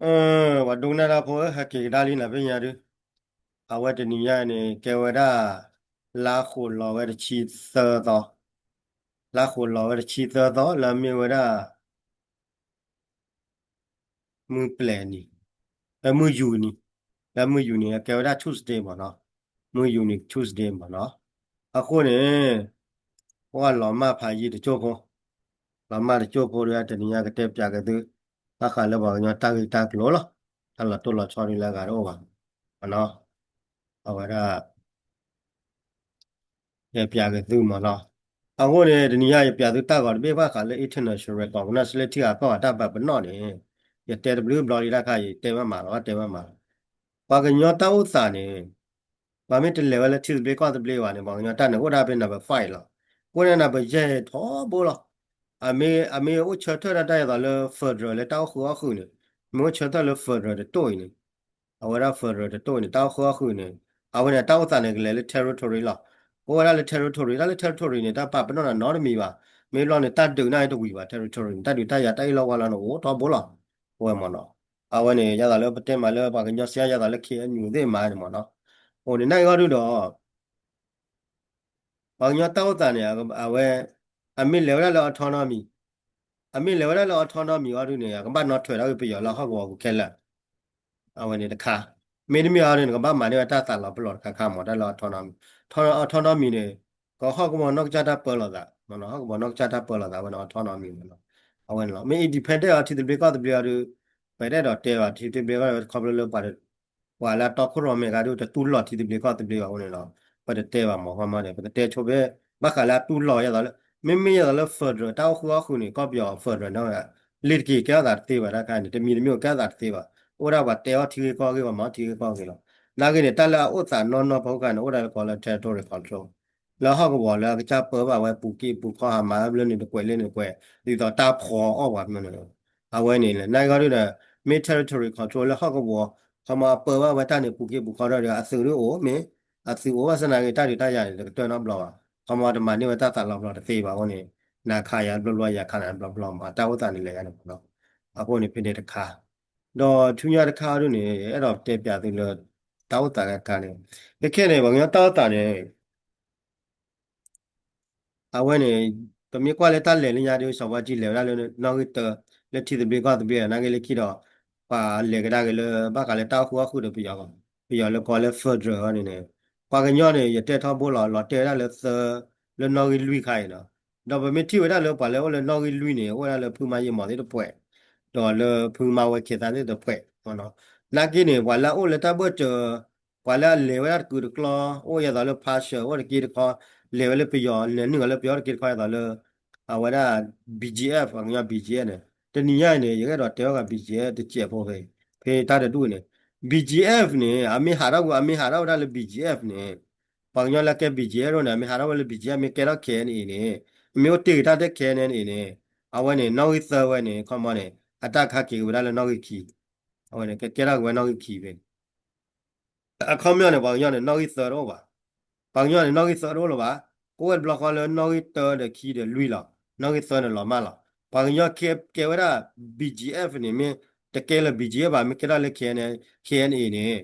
အၢ ပှၤဒိကနၣ်တၢ်ဖိဧၢ, ဟဲက့ၤကဒါလံနၤဖဲညါဒု, အဝဲတနံၤညါန့ၣ် ကဲဝဲဒၣ် လါဃိးလီၤဝဲတဆံသၢသီ, လါဃိးလီၤဝဲတဆံသၢသီ လၢအမ့ၢ်ဝဲဒၣ် မုၢ်ပျဲၤနံၤ, လၢမုၢ်ယူၤနံၤ, လၢမုၢ်ယူၤနံၤ ကဲဝဲဒၣ် Tuesday မ့ၢ်နီၤ, မုၢ်ယူၤနံၤ Tuesday မ့ၢ်နီၤ. အဃိန့ၣ် ပှၤလီၤမၢ်ဖးယံာ်တကၠိၢ်ဖိ, လီၤမၢ်တကၠိၢ်ဖိဒီး တနံၤညါကတဲပၠးက့ၤသု ဘၣ်ဃးလၢပှၤကညီတၢ်ဂ့ၢ်တၢ်ကျိၤလီၤ. တၢ်လီၤတိၢ်လီၤဆီဒ်လၢအဂၤတအိၣ်ဘၣ်, အဝဲဒၣ် တဲပၠးက့ၤသုမ့ၢ်နီၤ. အဃိန့ၣ် တနံၤညါ ယပၠးသုတၢ်ဂီၤတဘ့ၣ်ဘၣ်ဃးလၢ international record ကနီၢ်စလဲထံဂၤကီၢ်ဂၤတၢ်ပာ်ပနီၣ်န့ၣ်, ယတဲတဘျုးဘျီလံတၢ်ခါ ယတဲမ့ၢ်မးလီၤ, တဲမ့ၢ်မးလီၤ. ပှၤကညီတၢ်အိၣ်သးန့ၣ် ပှၤမ့ၢ်တလဲၤဝဲလၢထံသဘျ့ကီၢ်သဘျ့ဘၣ်န့ၣ် ပှၤကညီတၢ်န့ၣ် အိၣ်ဒၣ်ဖဲ number five လီၤ. အိၣ်ဒၣ် number ယဲၢ်ထီဘိလီၤ. အမ့ၢ် အမ့ၢ်အိၣ်ဆၢထၢၣ်ဒၣ်တၢ်ဒ်သိးလၢ federal လၢတၢ်အိၣ်ဃုာ်အီၣ်ဃုာ်န့ၣ်, မ့ၢ်အိၣ်ဆၢထၢၣ်လၢ federal တတိၢ်အံၤန့ၣ်, အဝဲဒၣ် federal တတိၢ်အံၤန့ၣ် တၢ်အိၣ်ဃုာ်အီၣ်ဃုာ်န့ၣ်, အဝဲန့ၣ်တၢ်အိၣ်သးန့ၣ် ကလဲၤလၢ territory လီၤ. အိၣ်ဝဲဒၣ်လၢ territory, တၢ်လၢ territory န့ၣ် တၢ်ပာ်ပနီၣ်နၤနီတမံၤဘၣ်. မ့ၢ်ဘျီန့ၣ် တၢ်ဒုးနၢ်တဝံၤဘၣ်, territory န့ၣ် တၢ်ဒုးတၢ်ယၤတၢ်အ့ၣ်လိာ်ဝါလိာ်န့ၣ် အိၣ်ထီဘိလီၤ. အဝဲမ့ၢ်နီၤ. အဝဲန့ၣ် ဒ်သိးလၢပတဲမးလၢပှၤကညီစံးယါ ဒ်သိးလၢ K N U သ့ၣ်မးန့ၣ်မ့ၢ်နီၤ. အိၣ်န့ၣ်နာ်က့ၤအီၤဒုဒီး ပှၤကညီတၢ်အိၣ်သးန့ၣ် အဝဲ အမ့ၢ်လဲၤဝဲဒၣ်လၢ autonomy, အမ့ၢ်လဲၤဝဲဒၣ်လၢ autonomy အီၤဒုန့ၣ် အကဘၣ်နီၣ်ထွဲးဒၣ်ဝဲပယီၤလၢဟီၣ်ကဝီၤပူၤခဲလၢာ်. အဝဲန့ၣ်တခါ, မ့တမ့ၢ်အီၤဒုန့ၣ် ကဘၣ်မၤန့ၢ်ဝဲတၢ်သးလီၤပလီၢ်တခါခါမ့ၢ် တၢ်လၢ autonomy, autonomy န့ၣ် ကဟီၣ်ကဝီၤနီၢ်ကစၢ်တၢ်ပၢလီၤသး, ဟီၣ်ကဝီၤနီၢ်ကစၢ်တၢ်ပၢလီၤသး အဝဲန့ၣ် autonomy န့ၣ်လီၤ. အဝဲန့ၣ်လီၤ. မ့ၢ် independent အီၤထံသဘျ့ကီၢ်သဘျ့အီၤဒု ပတအဲၣ်ဒိးတဲဘၣ် ထံသဘျ့ကီၢ်သဘျ့ ခီဖျိလၢပှၤ ပှၤလၢအတီခိၣ်ရိၣ်မဲာ်ဂၤဒု တတူၢ်လိာ်ထံသဘျ့ကီၢ်သဘျ့ဘၣ်အဃိန့ၣ်လီၤ. ပတတဲဘၣ်မ့ၢ် ခီမီန့ၣ် ပတတဲဆိဘၣ် ဘၣ်ဃးလၢအတူၢ်လိာ်ဒ်သိးလၢ မ့မ့ၢ်ဒ်သိးလၢ federal တၢ်အိၣ်ဃုာ်အီၣ်ဃုာ်န့ၣ် ကီၢ်ပယီၤ federal န့ၣ် လံာ်တက့ၤကဲထီၣ်သးတသ့ဘၣ် တၢ်ခါန့ၣ် တမံၤတမံၤအိၣ်ကဲထီၣ်သးတသ့ဘၣ်. အိၣ်ဒၣ်ပှၤတဲအီၣ်ထံဂ့ၢ်ကီၢ်ဂ့ၢ်ဘၣ်မ့ၢ် ထံဂ့ၢ်ကီၢ်ဂ့ၢ်လီၤ. နာ်က့န့ၣ် တၢ်လၢအအိၣ်သးနီၢ်နီၢ်ဖီခိၣ်ခါန့ၣ် အိၣ်ဒၣ်လၢကိးလၢ territory control လၢဟီၣ်ကဝီၤလၢအကစၢ်ပၢဘၣ်ဝဲပူၤက့ၤပူၤခီ ဟးမၤလၢန့ၣ်တကွဲးလၢန့ၣ်တကွဲး ဒ်သိးတၢ်ဖီအီၣ်ပှၤမ့ၢ်န့ၣ် အဝဲန့ၣ် နာ်က့အီၤဒုဒီး မ့ၢ် territory control လၢဟီၣ်ကဝီၤ ခီမီအပၢဘၣ်ဝဲတၢ်န့ၣ် ပူၤက့ၤပူၤခီဒီး အသုးဒုအိၣ်မ့ၢ် အသုးအိၣ်ဘၣ်ဆၣ်နာ်က့ တၢ်ဒုးတၢ်ယၤန့ၣ် တကတၢၢ်နီတဘျီဘၣ်. ခီမီတမၤန့ၢ်ဝဲတၢ်သးလီၤပလီၢ်တသ့ဘၣ်အဃိန့ၣ် နၤခးယၤတဘျီဘျီ ယၤခးနၤတဘျီဘျီမ့ၢ် တၢ်အိၣ်သးန့ၣ်လဲၤယါန့ၣ်မ့ၢ်နီၤ. အဃိန့ၣ်ဖဲန့ၣ်တခါ ဒီးဆူညါတခါအီၤဒုန့ၣ် အဲၣ်ဒိးတဲပျးသုလၢ တၢ်အိၣ်သးတခါန့ၣ် ခဲခဲန့ၣ် ပှၤကညီတၢ်အိၣ်သးန့ၣ် အဝဲန့ၣ် ပမ့ၢ်ကွၢ်လၢတၢ်လဲၤလၢညါဒု စီၤဘီကၠံလဲၤဝဲဒၣ်လၢနီၣ်ဂံၢ်တၢ လၢထံသဘျ့ကီၢ်သဘျ့ နာ်က့လၢခံဒီး ပှၤလဲၤကဒါက့ၤလၢ ဘၣ်ဃးလၢတၢ်အိၣ်ဃုာ်အီၣ်ဃုာ်ဒီးပယီၤ ပယီၤလၢကီးလၢ federal အီၤန့ၣ်န့ၣ် ပှၤကညီန့ၣ် ယတဲထီဘိလီၤ လီၤတဲာ်ဝဲဒၣ်လၢသၢ လၢနီၣ်ဂံၢ်လွံၢ်ခါအံၤနီၤ. ဒီးပမ့ၢ်ထံၣ်ဝဲဒၣ်လၢပှၤလၢအိၣ်လၢနီၣ်ဂံၢ်လွံၢ်န့ၣ် အိၣ်ဝဲဒၣ်လၢဖုမါယ့ၢ်မီၤသ့ၣ်တဖှဲး ဒီးလၢဖုမါဝဲခဲသးသ့ၣ်တဖှဲး နာ်က့န့ၣ် ပှၤလၢအအိၣ်လၢတၢ်ဘၢၣ်စၢၤ ပှၤလၢအလဲၤဝဲဒၣ်တကုာ်တကျီ အိၣ်ဒ်သိးလၢ ဖါစၢၤ အိၣ်တက့တခီ လဲၤဝဲလၢပယီၤ လဲၤနုာ်လီၤလၢပယီၤတက့တခီဒ်သိးလၢ အဝဲဒၣ် B G F ပှၤကညီ B G F န့ၣ် တနံၤညါအံၤန့ၣ် ယကအဲၣ်ဒိးတဲဘၣ်ဃး B G F တစဲးဖိဖဲ ဖဲတၢ်တဒူၣ်န့ၣ် B G F န့ၣ် အမ့ၢ်ဟးထီၣ်ကွံာ် အမ့ၢ်ဟးထီၣ်ဝဲဒၣ်လၢ B G F န့ၣ် ပှၤကညီလၢကဲ B G F ဒိၣ်န့ၣ် အမ့ၢ်ဟးထီၣ်ဝဲလၢ B G F မ့ၢ်ကဲထီၣ် K N A န့ၣ် အမ့ၢ်အိၣ်တ့ၢ်က့ၤတၢ်ထဲ K N A န့ၣ် အဝဲန့ၣ် နီၣ်ဂံၢ်သၢဝဲန့ၣ် ခီမီန့ၣ် အတၢ်ခါက့ၤက့ၤဝဲဒၣ်လၢနီၣ်ဂံၢ်ခံ အဝဲန့ၣ် ကကဲထီၣ်က့ၤဝဲနီၣ်ဂံၢ်ခံဖဲ အခီပညီန့ၣ် ပှၤကညီန့ၣ် နီၣ်ဂံၢ်သၢတအိၣ်ဘၣ်. ပှၤကညီန့ၣ် နီၣ်ဂံၢ်သၢတအိၣ်လၢၤဘၣ်. ကအိၣ်ဝဲတဘျီဃီလၢနီၣ်ဂံၢ်တၢဒီးခံဒီးလွံၢ်လီၤ. နီၣ်ဂံၢ်သၢန့ၣ်လီၤမၢ်လီၤ. ပှၤကညီကဲဝဲဒၣ် B G F န့ၣ် မ့ၢ်တကဲလၢ B G F ဘၣ် မ့ၢ်ကဲထီၣ်လၢ K N A န့ၣ်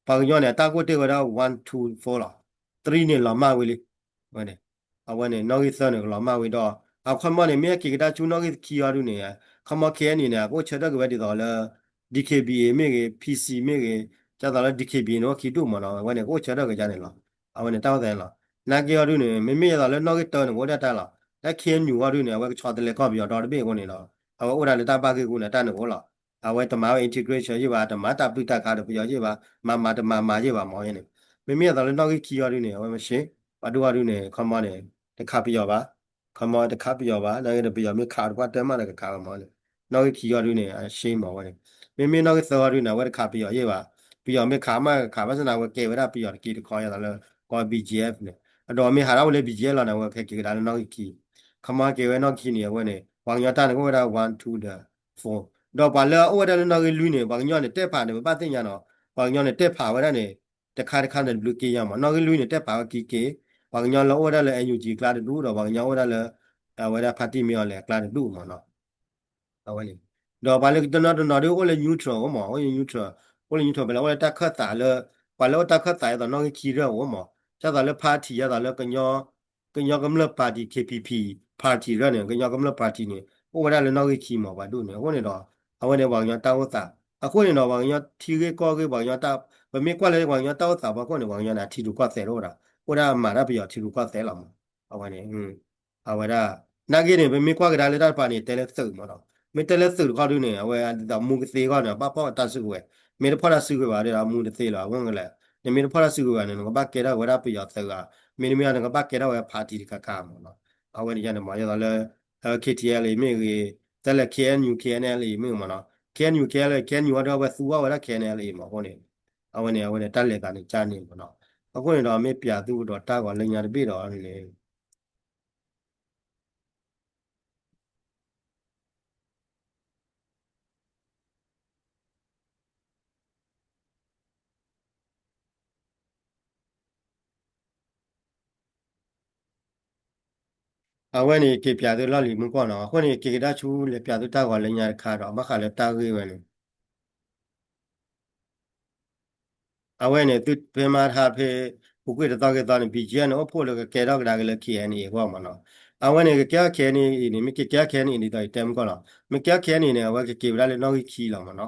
ပှၤကညီန့ၣ် အတၢ်ကွၢ်တ့ၢ်ဝဲဒၣ် one two four လီၤ. three န့ၣ်လီၤမၢ်ဝံၤလံ ဝဲန့ၣ် အဝဲန့ၣ် နီၣ်ဂံၢ်သၢန့ၣ် ကလီၤမၢ်ဝံၤဒီး အခီပညီန့ၣ် မ့ၢ်ဟဲက့ၤကဒါဆူနီၣ်ဂံၢ်ခံအီၤဒုန့ၣ် ခီမီ K N A န့ၣ် အကအိၣ်ဆၢထၢၣ်က့ၤဝဲဒ်သိးလၢ D K B A မ့ၢ်ဂ့ၤ P C မ့ၢ်ဂ့ၤ ဒ်သိးလၢ D K B A န့ၣ် အိၣ်ခံဒူၣ်မ့ၢ်နီၤ အဝဲန့ၣ် ကအိၣ်ဆၢထၢၣ်က့ၤဒ်န့ၣ်လီၤ. အဝဲန့ၣ် တၢ်အိၣ်သးန့ၣ်လီၤ. နာ်က့အီၤဒုန့ၣ် မ့မ့ၢ်ဒ်သိးလၢနီၣ်ဂံၢ်တၢန့ၣ် ကအိၣ်ဒၣ်တၢ်လီၤ. လၢ K N U အီၤဒုန့ၣ် အဝဲကဆီတလဲကီၢ်ပယီၤဒီတဘ့ၣ်အဃိန့ၣ်ဒီး အဝဲအိၣ်ဒၣ်လၢတၢ်ဘၣ်ဂ့ၢ်အဃိန့ၣ် တၢ်န့ၣ်အိၣ်လီၤ. အဝဲတမၤဝဲ integration ယ့ၢ်ဘၣ် တမၤတၢ်ပျုၢ်တၢ်ခါဒီးပယီၤယ့ၢ်ဘၣ် မၤမၤတမၤမၤယ့ၢ်ဘၣ်မ့ၢ်ဝဲန့ၣ် မ့မ့ၢ်ဒ်သိးလၢနီၣ်ဂံၢ်ခံအီၤဒုန့ၣ် အဝဲမ့ၢ်ရှ့ ပှၤဒိၣ်အီၤဒုန့ၣ် ခီမီန့ၣ် တခးပယီၤဘၣ် ခီမီတခးပယီၤဘၣ် နာ်က့ဒီးပယီၤမ့ၢ်ခးတပှၢ်တၢ်မးဒီးကခးဝဲမ့ၢ်န့ၣ် နီၣ်ဂံၢ်ခံအီၤဒုန့ၣ် အရှင်းမ့ၢ်ဝဲန့ၣ် မ့မ့ၢ်နီၣ်ဂံၢ်သၢအီၤဒုန့ၣ် အဝဲတခးပယီၤယ့ၢ်ဘၣ် ပယီၤမ့ၢ်ခးမးကခးဘၣ်ဆၣ်န့ၣ် အဝဲကဲဝဲဒၣ်ပယီၤတက့တခီယသးလၢ ကီၢ် B G F န့ၣ် အဒီးမ့ၢ်ဟးထီၣ်ဝဲလၢ B G F လီၤန့ၣ် အဝဲကဟဲက့ၤကဒါလၢနီၣ်ဂံၢ်ခံ ခီမီက့ၤဝဲနီၣ်ဂံၢ်ခံန့ၣ် အဝဲန့ၣ် ပှၤကညီတၢ်န့ၣ် ကအိၣ်ဝဲဒၣ် one two the four ဒီးပှၤလၢအအိၣ်ဝဲဒၣ်လၢနီၣ်ဂံၢ်လွံၢ်န့ၣ် ပှၤကညီန့ၣ် တဲဖးန့ၣ် ပဘၣ်သ့ၣ်ညါနီၤ ပှၤကညီန့ၣ် တဲဖးဝဲဒၣ်န့ၣ် တခါတခါန့ၣ်တဘျုးက့ယါမး နီၣ်ဂံၢ်လွံၢ်န့ၣ် တဲဖးဝဲခံက့ ပှၤကညီလၢအိၣ်ဝဲဒၣ်လၢ NUG အကျါတဒူၣ်ဒီး ပှၤကညီအိၣ်ဝဲဒၣ်လၢ အဝဲဒၣ် ဖါတံၢ်မ့ၢ်အီၤလဲၣ်အကျါတဒူၣ်မးနီၤ အဝဲန့ၣ် ဒီးပှၤလၢတနီၤတနီၤဒ်အိၣ်လၢ neutral အိၣ်မး အိၣ်လၢ neutral အိၣ်လၢ neutral ဖဲလဲၣ် အိၣ်လၢတၢ်ခၢၣ်သးလၢ ပှၤလၢအိၣ်တၢ်ခၢၣ်သးဒ်သိးနီၣ်ဂံၢ်ခံတဖၣ်အိၣ်မး ဒ်သိးလၢ party ဒ်သိးလၢ ကညီကမျၢၢ် party KPP party တဖၣ်န့ၣ် ကညီကမျၢၢ် party န့ၣ် အိၣ်ဝဲဒၣ်လၢနီၣ်ဂံၢ်ခံမး ပှၤဒူၣ်န့ၣ် အဃိန့ၣ်ဒီး အဝဲန့ၣ်ပှၤကညီတၢ်အိၣ်သး အဃိန့ၣ်ဒီး ပှၤကညီထံဂ့ၢ်ကီၢ်ဂ့ၢ် ပှၤကညီတၢ် ပမ့ၢ်ကွၢ်လၢပှၤကညီတၢ်အိၣ်သးဖီခိၣ်န့ၣ် ပှၤကညီန့ၣ် ထံရူၢ်ကီၢ်သဲးတအိၣ်ဒီး အိၣ်ဒၣ်မၤတၢ်ပယီၤထံရူၢ်ကီၢ်သဲးလီၤမး အဝဲန့ၣ် အဝဲဒၣ် နာ်က့န့ၣ် ပမ့ၢ်ကွၢ်ကဒါလၢတၢ်တဖၣ်န့ၣ် တဲလၢသုးမးနီၤ မ့ၢ်တဲလၢသုးတခီဒုန့ၣ် အဝဲဒ်သိးမူကသ့အဂီၢ်န့ၣ် ဘၣ်ဖီၣ်တၢ်စုကဝဲၤ မ့ၢ်တဖီၣ်တၢ်စုကဝဲၤဘၣ်ဒီး အမူတသ့လီၤ အဝဲလဲၣ် နမ့ၢ်တဖီၣ်တၢ်စုကဝဲၤဘၣ်န့ၣ် နကဘၣ်ကဲထီၣ်ဝဲဒၣ်ပယီၤသုးဧါ မ့တမ့ၢ်နကဘၣ်ကဲထီၣ်ဝဲ party တခါခါမးနီၤ အဝဲန့ၣ်ယါန့ၣ်မး ဒ်သိးလၢ KTLA မ့ၢ်ဂ့ၤ တၢ်လၢ KNU KNLA မ့ၢ်ဂ့ၤမးနီၤ KNU KNLA KNU အဒိ အဝဲသူဝဲဒၣ် KNLA မးအဃိန့ၣ် အဝဲန့ၣ် အဝဲန့ၣ် တၢ်လဲၤသးန့ၣ်ကန့ၣ်မးနီၤ အဃိန့ၣ်ဒီး မ့ၢ်ပၠးသုပဒီးတၢ်ဂီၤလၢညါတဘ့ၣ်ဒီးန့ၣ် အဝဲန့ၣ် က့ၤပၠးသုလီၢ်လံၤမူကီၢ်နီၤ အဃိန့ၣ် က့ၤကဒါဆူလဲၤပၠးသုတၢ်ဂီၤလၢညါတခါဒီး ဘၣ်ဃးလၢတၢ်ဂ့ၢ်ဝဲန့ၣ် အဝဲန့ၣ် သုဖဲမၤဟးဖဲ ပူၤကွံာ်တသီက့ၤသီန့ၣ် BGF န့ၣ် အိၣ်ဖှိၣ်လၢကကဲထီၣ်ကဒါက့ၤလၢ KNA အဂီၢ်မးနီၤ အဝဲန့ၣ် ကကဲထီၣ် KNA အံၤန့ၣ် မ့ၢ်ကကဲထီၣ် KNA ဒ်သိးယတဲမူကီၢ်လီၤ မ့ၢ်ကဲထီၣ် KNA န့ၣ် အဝဲကက့ၤဝဲဒၣ်လၢနီၣ်ဂံၢ်ခံလီၤမးနီၤ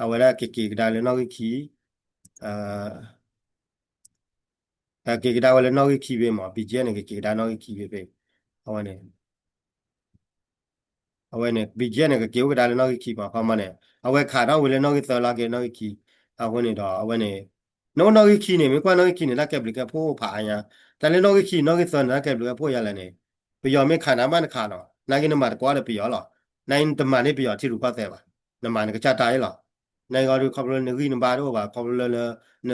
အဝဲဒၣ်ကက့ၤကဒါလၢနီၣ်ဂံၢ်ခံ ကက့ၤကဒါဝဲလၢနီၣ်ဂံၢ်ခံဖဲမး BGF န့ၣ် ကက့ၤကဒါနီၣ်ဂံၢ်ခံဖဲဖဲ အဝဲန့ၣ် အဝဲန့ၣ် BGF န့ၣ် ကက့ၤအိၣ်ကဒါလၢနီၣ်ဂံၢ်ခံမး ခီမီန့ၣ် အဝဲခးထီၣ်ဝဲလၢနီၣ်ဂံၢ်သၢလီၤက့ၤနီၣ်ဂံၢ်ခံ အဃိန့ၣ်ဒီး အဝဲန့ၣ် နအိၣ်နီၣ်ဂံၢ်ခံန့ၣ် မ့ၢ်ကွၢ်နီၣ်ဂံၢ်ခံန့ၣ် တၢ်ကဲဘျုးကဲဖှိၣ်အိၣ်ဖးအါညါ တၢ်လၢနီၣ်ဂံၢ်ခံ နီၣ်ဂံၢ်သၢန့ၣ် တၢ်ကဲဘျုးကဲဖှိၣ်ယါလဲၣ်န့ၣ် ပယီၤမ့ၢ်ခးနၤမးနခးနီၤ နာ်က့နမၤတကိးဒီးပယီၤလီၤ နာ်က့နတမၤန့ၢ်ပယီၤထံရူၢ်ကီၢ်သဲးဘၣ် နမၤနကစၢ်တၢ်အံၤလီၤ နာ်က့ဂီၢ်ဒုး ခီဖျိလၢနဂံၢ်နဘါတအိၣ်ဘၣ် ခီဖျိလၢ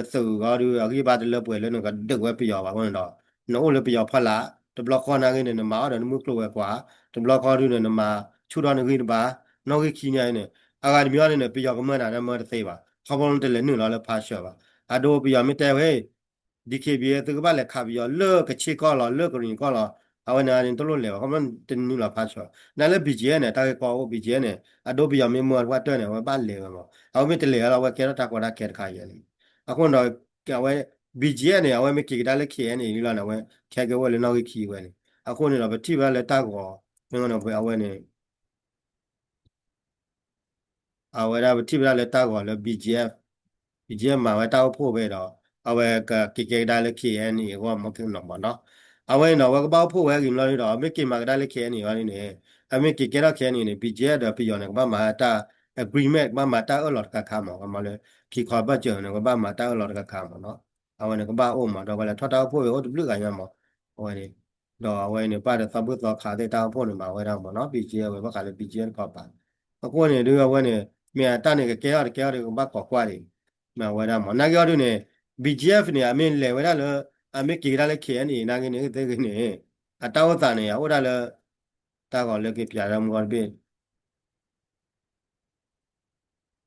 နသုးဂီၢ်ဒုး အဂံၢ်ဘါတလၢပှဲၤလၢနကဒုးဝဲပယီၤဘၣ်အဃိန့ၣ်ဒီး နအိၣ်လၢပယီၤဖီလာ် တဘျီဃီနာ်က့န့ၣ် နမၤအီၣ်ဒီးနမုၢ်ကျိၤဝဲၤကွာ် တဘျီဃီဒုးန့ၣ် နမၤဆူၣ်ထီၣ်နဂံၢ်နဘါ နီၣ်ဂံၢ်ခံန့ၣ်န့ၣ် အဂၤတမံၤအံၤန့ၣ် ပယီၤကမၢနၤန့ၣ်မၢတသ့ဘၣ် ခီဖျိနတလဲၤနုာ်လီၤလၢ pressure ဘၣ် အဒိပယီၤမ့ၢ်တဲဝဲ DKBA သုကဘၣ်လဲၤခးပယီၤလၢကခ့ၣ်ကီၢ်လီၤ လၢကရံၣ်ကီၢ်လီၤ အဝဲန့ၣ်န့ၣ်တလိၣ်လဲၤဘၣ် ခီဖျိတနုာ်လီၤ pressure နၤလၢ BGF န့ၣ် တၢ်ဂ့ၢ်ကီအိၣ် BGF န့ၣ် အဒိပယီၤမ့ၢ်မၢပှၤတၢၢ်န့ၣ် အဝဲဘၣ်လဲၤဝဲမး အဝဲမ့ၢ်တလဲၤလီၤ အဝဲကဲထီၣ်တၢ်ကီတၢ်ခဲတခါအံၤန့ၣ် အဃိန့ၣ်ဒီး အဝဲ BGF န့ၣ် အဝဲမ့ၢ်က့ၤကဒါလၢ KNA လီၤန့ၣ် အဝဲခဲက့ၤအိၣ်လၢနီၣ်ဂံၢ်ခံဝဲန့ၣ် အဃိန့ၣ်ဒီး ပထံၣ်ဘၣ်လၢတၢ်ဂီၤ မ့ၢ်န့ၣ် အဝဲန့ၣ် အဝဲဒၣ်ပထံၣ်ဘၣ်ဒၣ်လၢတၢ်ဂီၤလၢ BGF, BGF မၤဝဲတၢ်အိၣ်ဖှိၣ်ဝဲဒီး အဝဲကက့ၤကဲကဒါလၢ KNA အဂီၢ်မ့ၢ်ကနီၤမးနီၤ အဝဲန့ၣ်ဒီး အဝဲကဘၣ်အိၣ်ဖှိၣ်ဝဲဂ့ၤမးလီၤဒီး မ့ၢ်က့ၤမၤကဒါလၢ KNA အဂီၢ်န့ၣ် အမ့ၢ်က့ၤကဲထီၣ် KNA န့ၣ် BGF ဒီးပယီၤန့ၣ် ကဘၣ်မၤတၢ် agreement ကဘၣ်မၤတၢ်အၢၣ်လီၤတခါခါမး ကမၤလၢ ခံခီဘၢၣ်စၢၤန့ၣ် ကဘၣ်မၤတၢ်အၢၣ်လီၤတခါခါမးနီၤ အဝဲန့ၣ်ကဘၣ်အိၣ်မး ဒီးပှၤလဲၤထီၣ်တၢ်အိၣ်ဖှိၣ်ဝဲအိၣ်တဘျုးဂၤညါမး အဝဲန့ၣ် ဒီးအဝဲန့ၣ် ပၢ်ဒီးသီဘူၣ်သီခးသ့ၣ်တၢ်အိၣ်ဖှိၣ်န့ၣ် မၤဝဲဒၣ်မးနီၤ BGF ဝဲဘၣ်ဃးလၢ BGF တခီပၤ အဃိန့ၣ်ဒုးအဝဲန့ၣ် မ့ၢ်အတၢ်န့ၣ် ကကဲထီၣ်တကဲထီၣ်ဒီး ကဘၣ်ကိးကွၢ်ဒံး မ့ၢ်အဝဲဒၣ်မး နာ်က့အီၤဒုးန့ၣ် BGF န့ၣ် အမ့ၢ်လဲၤဝဲဒၣ်လၢ အမ့ၢ်က့ၤကဒါလၢ KNA နာ်က့န့ၣ် သ့ဂ့ၤန့ၣ် အတၢ်အိၣ်သးန့ၣ် အအိၣ်ဒၣ်လၢ တၢ်ဂီၤလၢက့ၤပၠးတၢ်မူကီၢ်တဘ့ၣ်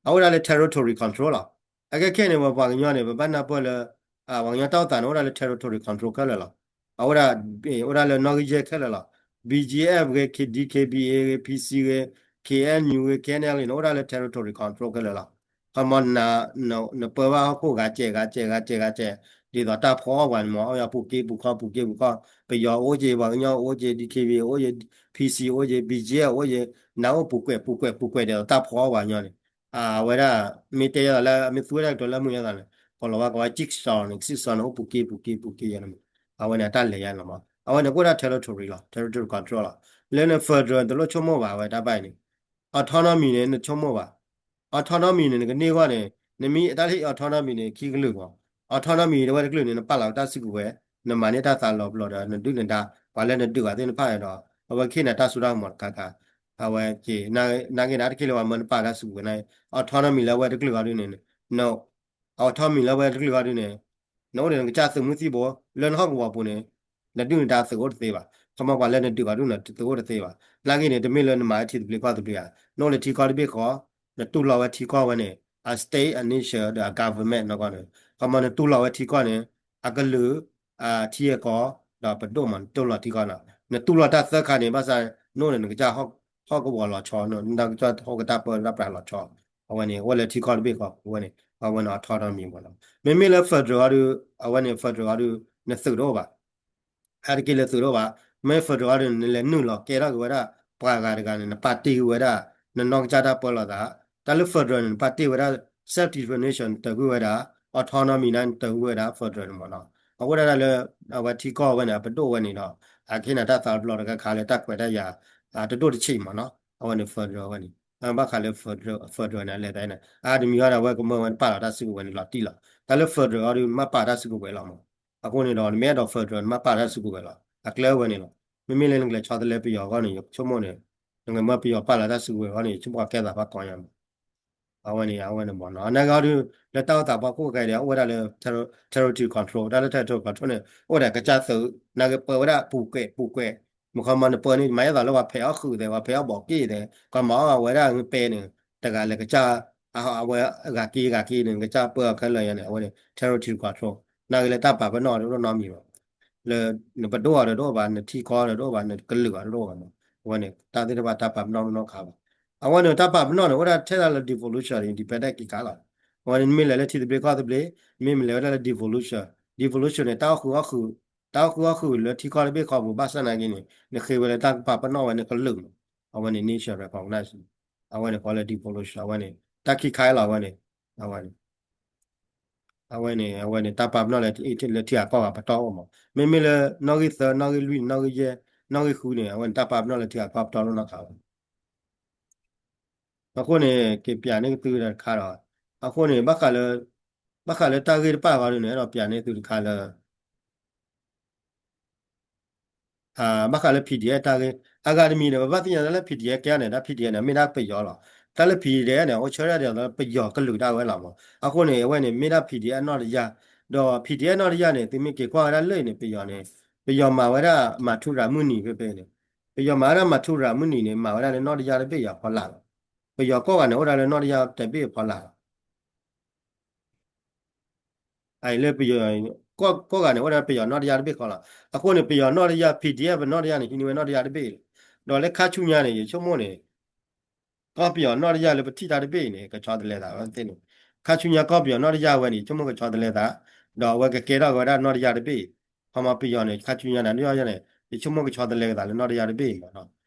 အအိၣ်ဒၣ်လၢ territory control လီၤ. အခဲခဲန့ၣ် ပပှၤကညီန့ၣ် ပဘၣ်နၢ်ပၢၢ်လၢ ပှၤကညီတၢ်အိၣ်သးန့ၣ် အိၣ်ဒၣ်လၢ territory control ခဲလၢာ်လီၤ. အအိၣ်ဒၣ် အိၣ်ဒၣ်လၢနီၣ်ဂံၢ်ယဲၢ်ခဲလၢာ်လီၤ. BGF ဂ့ၤ DKBA ဂ့ၤ PC ဂ့ၤ KNU ဂ့ၤ KNLA န့ၣ် အိၣ်ဒၣ်လၢ territory control ခဲလၢာ်လီၤ. ခီမီ နပၢဘၣ်ဟီၣ်ခိၣ်ဂၤစဲးဂၤစဲးဂၤစဲးဂၤစဲး ဒ်သိးတၢ်ဖီအီၣ်ပှၤန့ၣ်မး အီၣ်ယၤပူၤက့ပူၤခီပူၤက့ပူၤခီ ပယီၤအိၣ်က့ ပှၤကညီအိၣ်က့ DKBA အိၣ်က့ PC အိၣ်က့ BGF အိၣ်က့ နအိၣ်ပူၤကွဲးပူၤကွဲးပူၤကွဲးဒ်သိးတၢ်ဖီအီၣ်ပှၤကညီန့ၣ် အဝဲဒၣ် မ့ၢ်တဲယဲလီၤလၢ မ့ၢ်သူဝဲဒၣ်ကတိၤလၢမုၢ်ယဲလီၤန့ၣ် ကိးလီၤဝဲကိးဝဲ jigsaw န့ၣ် jigsaw န့ၣ် အိၣ်ပူၤက့ပူၤက့ပူၤက့ယဲန့ၣ်မး အဝဲန့ၣ်အတၢ်လဲၤယဲန့ၣ်လီၤမး အဝဲန့ၣ်ကအိၣ်ဒၣ် territory လီၤ territory control လီၤ. လၢန federal တလိၣ်ဆိကမိၣ်ဘၣ် အဝဲတၢ်ဘၣ်အံၤန့ၣ် autonomy န့ၣ် နဆိကမိၣ်ဘၣ် autonomy န့ၣ် နကန့ၢ်အဂီၢ်န့ၣ် နမ့ၢ်တၢ်လၢ autonomy န့ၣ် ခံကလုာ်မး autonomy တဝဲတကလုာ်န့ၣ် နပာ်လီၤတၢ်စုကဝဲၤ နမၤန့ၢ်တၢ်သးလီၤပလိာ်ဒီး နဒုၣ်နဒါ ပှၤလၢနဒုးဂၤသ့ၣ်တဖၣ်ဒီး အဝဲကဟ့ၣ်နၤတၢ်စိတၢ်ကမီၤတခါခါ အဝဲက့ၤ နာ်က့န့ၣ် တၢ်တခါလၢပှၤမၢနပာ်တၢ်စုကဝဲၤန့ၣ် autonomy လၢအဝဲတကလုာ်ဂီၢ်ဒုန့ၣ် autonomy လၢအဝဲတကလုာ်ဂီၢ်ဒုန့ၣ် နအိၣ်ဒီးနကစၢ်သုးမုၢ်သံၣ်ဘိ လၢနဟီၣ်ကဝီၤပူၤန့ၣ် နဒုၣ်နဒါသုးအိၣ်တသ့ဘၣ် ခီမီပှၤလၢနဒုးဂၤဒုန့ၣ် သုးအိၣ်တသ့ဘၣ် နာ်က့န့ၣ် တမ့ၢ်လၢနမၤထံသဘျ့ကီၢ်သဘျ့ဧါ နအိၣ်လၢထံကီၢ်တဘ့ၣ်ဃီ နတူၢ်လိာ်ဝဲထံကီၢ်ဝဲန့ၣ် အ state အ nation ဒီးအ government နီၢ်ကီၢ်န့ၣ် ခီမီနတူၢ်လိာ်ဝဲထံကီၢ်န့ၣ် အကလုာ် ထံအကီၢ် ဒီးပဒိၣ်မး နတူၢ်လိာ်ထံကီၢ်န့ၣ် နတူၢ်လိာ်တၢ်သၢခါန့ၣ် ဘၣ်ဆၣ် နအိၣ်ဒီးနကစၢ်ဟီၣ် ဟီၣ်ကဝီၤလီၤဆီ နနီၢ်ကစၢ်ဟီၣ်ကတၢၢ်ပၢတၢ်ပြးလီၤဆီ အဝဲန့ၣ် အိၣ်လၢထံကီၢ်တဘ့ၣ်ဃီပူၤဝဲန့ၣ် အဝဲန့ၣ် autonomy မ့ၢ်နီၤ. မ့မ့ၢ်လၢ federal အီၤဒုး အဝဲန့ၣ် federal အီၤဒုး နသုးတအိၣ်ဘၣ် အါတက့ၢ်လၢသုးတအိၣ်ဘၣ်. မ့ၢ် federal အီၤဒုး နလဲၤနုာ်လီၤကဲထီၣ်က့ၤဝဲဒၣ် ပှၤဂၤတဂၤန့ၣ် နပာ်တ့ၢ်က့ၤဝဲဒၣ် နနီၢ်ကစၢ်တၢ်ပၢလီၤသး. တၢ်လၢ federal န့ၣ် နပာ်တ့ၢ်ဝဲဒၣ် self determination နတၢ်ကွံာ်ဝဲဒၣ် autonomy န့ၣ် နတၢ်ကွံာ်ဝဲဒၣ် federal န့ၣ်မ့ၢ်နီၤ. အဃိဒၣ်လၢ အဝဲထံကီၢ်ဝဲန့ၣ် အပဒိၣ်ဝဲန့ၣ်ဒီး အကဟ့ၣ်နၤတၢ်သးတဘျီတခါခါလၢတၢ်ခွဲးတၢ်ယာ် တဒိၣ်တဆံးမ့ၢ်နီၤ. အဝဲန့ၣ် federal ဝဲန့ၣ် ဘၣ်ဃးလၢ federal န့ၣ် အလဲၤသးန့ၣ် အါတမံၤဃီဒီး အဝဲကမၢဝဲနပာ်လီၤတၢ်စုကဝဲၤန့ၣ်လီၤတံၢ်လီၤ. တၢ်လၢ federal အီၤဒုး နမ့ၢ်ပာ်တၢ်စုကဝဲၤလီၤမ့ၢ်. အဃိန့ၣ်ဒီး နမ့ၢ်အဲၣ်ဒိး federal နမ့ၢ်ပာ်တၢ်စုကဝဲၤလီၤ. အကျဲဝဲန့ၣ်လီၤ. မ့မ့ၢ်လၢနကလဲၤဆီတလဲပယီၤအဂီၢ်န့ၣ် ယဆိကမိၣ်န့ၣ် နကမၢပယီၤပာ်လီၤတၢ်စုကဝဲၤအဂီၢ်န့ၣ် ယဆိကမိၣ်ကဲသးဘၣ်ကီညါမ့ၢ် အဝဲန့ၣ် အဝဲန့ၣ်မ့ၢ်နီၤ. နာ်က့အီၤဒုး လၢတၢ်အိၣ်သးဖီခိၣ်ခဲအံၤဒီး အိၣ်ဝဲဒၣ်လၢ territory control တၢ်လၢ territory control န့ၣ် အိၣ်ဝဲဒၣ်ကစၢ်သုး နာ်က့ပၢဝဲဒၣ်ပူၤကွဲးပူၤကွဲး မ့ၢ်ခီမီၤနပၢန့ၣ် မၤအဲၣ်သးလၢပှၤဖဲးအီၣ်ဃုာ်သဲး ပှၤဖဲးအီၣ်ဘီးက့ၣ်သဲး ပှၤမၤအီၣ်အဝဲဒၣ်မ့ၢ်ပဲန့ၣ် တဂၤလၢကစၢ် အဝဲဂၤက့ဂၤက့န့ၣ် ကစၢ်ပၢအီၤခဲလၢာ်ယါန့ၣ် အဝဲန့ၣ် territory control နာ်က့လၢတၢ်ပာ်ပနီၣ်တအိၣ်နီတမံၤဘၣ် လၢနပဒိၣ်အီၤတအိၣ်ဘၣ် နထံကီၢ်တအိၣ်ဘၣ် နကလုာ်အီၤတအိၣ်ဘၣ်မ့ၢ် အဝဲန့ၣ် တၢ်သ့ၣ်တဖၣ်တၢ်ပာ်ပနီၣ်နီတခါဘၣ်. အဝဲန့ၣ်တၢ်ပာ်ပနီၣ်န့ၣ် အိၣ်ဒၣ်ထဲဒၣ်လၢ devolution independent က့ၤကါလီၤ. အဝဲန့ၣ်မ့ၢ်လဲၤလၢထံသဘျ့ကီၢ်သဘျ့ မ့မ့ၢ်လဲၤဝဲဒၣ်လၢ devolution, devolution န့ၣ် တၢ်အိၣ်ဃုာ်အီၣ်ဃုာ်, တၢ်အိၣ်ဃုာ်အီၣ်ဃုာ်လၢထံကီၢ်တဘ့ၣ်ဃီပူၤ ဘၣ်ဆၣ်နာ်က့န့ၣ် နဃ့ဝဲလၢတၢ်ကပာ်ပနီၣ်ဝဲနကလုာ်မ့ၢ် အဝဲန့ၣ် nation recognize အဝဲန့ၣ်ဃီလၢ devolution အဝဲန့ၣ် တၢ်ခံခါလီၤ အဝဲန့ၣ် အဝဲန့ၣ် အဝဲန့ၣ် အဝဲန့ၣ် တၢ်ပာ်ပနီၣ်လၢ လၢထံဂၤကီၢ်ဂၤပတီၢ်အိၣ်မး. မ့မ့ၢ်လၢနီၣ်ဂံၢ်သၢ, နီၣ်ဂံၢ်လွံၢ်, နီၣ်ဂံၢ်ယဲၢ်, နီၣ်ဂံၢ်ဃုန့ၣ် အဝဲန့ၣ် တၢ်ပာ်ပနီၣ်လၢထံဂၤကီၢ်ပတီၢ်လိၣ်နီၢ်ခါလီၤ. အဃိန့ၣ် က့ၤပျးန့ၢ်ကသုတခါဒီး အဃိန့ၣ် ဘၣ်ဃးလၢတၢ်ဂ့ၢ်တဖၣ်အဂီၢ်ဒ်န့ၣ် အဲၣ်ဒိးပျးန့ၢ်သုတခါလၢ ဘၣ်ဃးလၢ PDF တၢ်ဂ့ၢ် အဂၤတမံၤန့ၣ် ပဘၣ်သ့ၣ်ညါတၢ်လၢ PDF ကဲန့ၣ် တၢ် PDF န့ၣ် မ့ၢ်ဒၣ်ပယီၤလီၤ. တၢ်လၢ PDF န့ၣ် အိၣ်ဆၢဒၣ်ဒ်သိးလၢပယီၤကလုာ်ဒၣ်ဝဲလီၤမး. အဃိန့ၣ် အဝဲန့ၣ် မ့ၢ်ဒၣ် PDF နီၣ်တယၢ်, ဒီး PDF နီၣ်တယၢ်န့ၣ် သုမ့ၢ်က့ၤကွၢ်ဝဲဒၣ်လၢန့ၣ် ပယီၤန့ၣ် ပယီၤမၤဝဲဒၣ် မၤထူရၤမုၢ်နံၤဖဲဖဲန့ၣ်, ပယီၤမၤဝဲဒၣ် မၤထူရၤမုၢ်နံၤန့ၣ် မၤဝဲဒၣ်လၢနီၣ်တယၢ်တဘ့ၣ်အဖီလာ်လီၤ. ပယီၤကီၢ်ဂၤန့ၣ် အိၣ်ဒၣ်လၢနီၣ်တယၢ်တဘ့ၣ်အဖီလာ်လီၤ. အအံၤလၢပယီၤ ကီၢ်ဂၤန့ၣ် အိၣ်ဒၣ်ပယီၤနီၣ်တယၢ်တဘ့ၣ်ဃီလီၤ. အဃိန့ၣ် ပယီၤနီၣ်တယၢ် PDF နီၣ်တယၢ်န့ၣ် ဟံးန့ၢ်ဝဲနီၣ်တယၢ်တဘ့ၣ်လီၤ. ဒီးလၢခါဆူညါန့ၣ် ယဆိကမိၣ်န့ၣ် ကီၢ်ပယီၤနီၣ်တယၢ်လၢပထံၣ်တၢ်တဘ့ၣ်အံၤန့ၣ် ကဆီတလဲသးဝဲသ့ၣ်န့ၣ်, ခါဆူညါကီၢ်ပယီၤနီၣ်တယၢ်ဝဲန့ၣ် ယဆိကမိၣ်ကဆီတလဲသး, ဒီးအဝဲကကဲထီၣ်က့ၤဝဲဒၣ်နီၣ်တယၢ်တဘ့ၣ်အံၤ, ခီမီပယီၤန့ၣ် ခါဆူညါန့ၣ် နီၣ်တယၢ်န့ၣ် ယဆိကမိၣ်ကဆီတလဲက့ၤသးလၢနီၣ်တယၢ်တဘ့ၣ်အံၤမးနီၤ.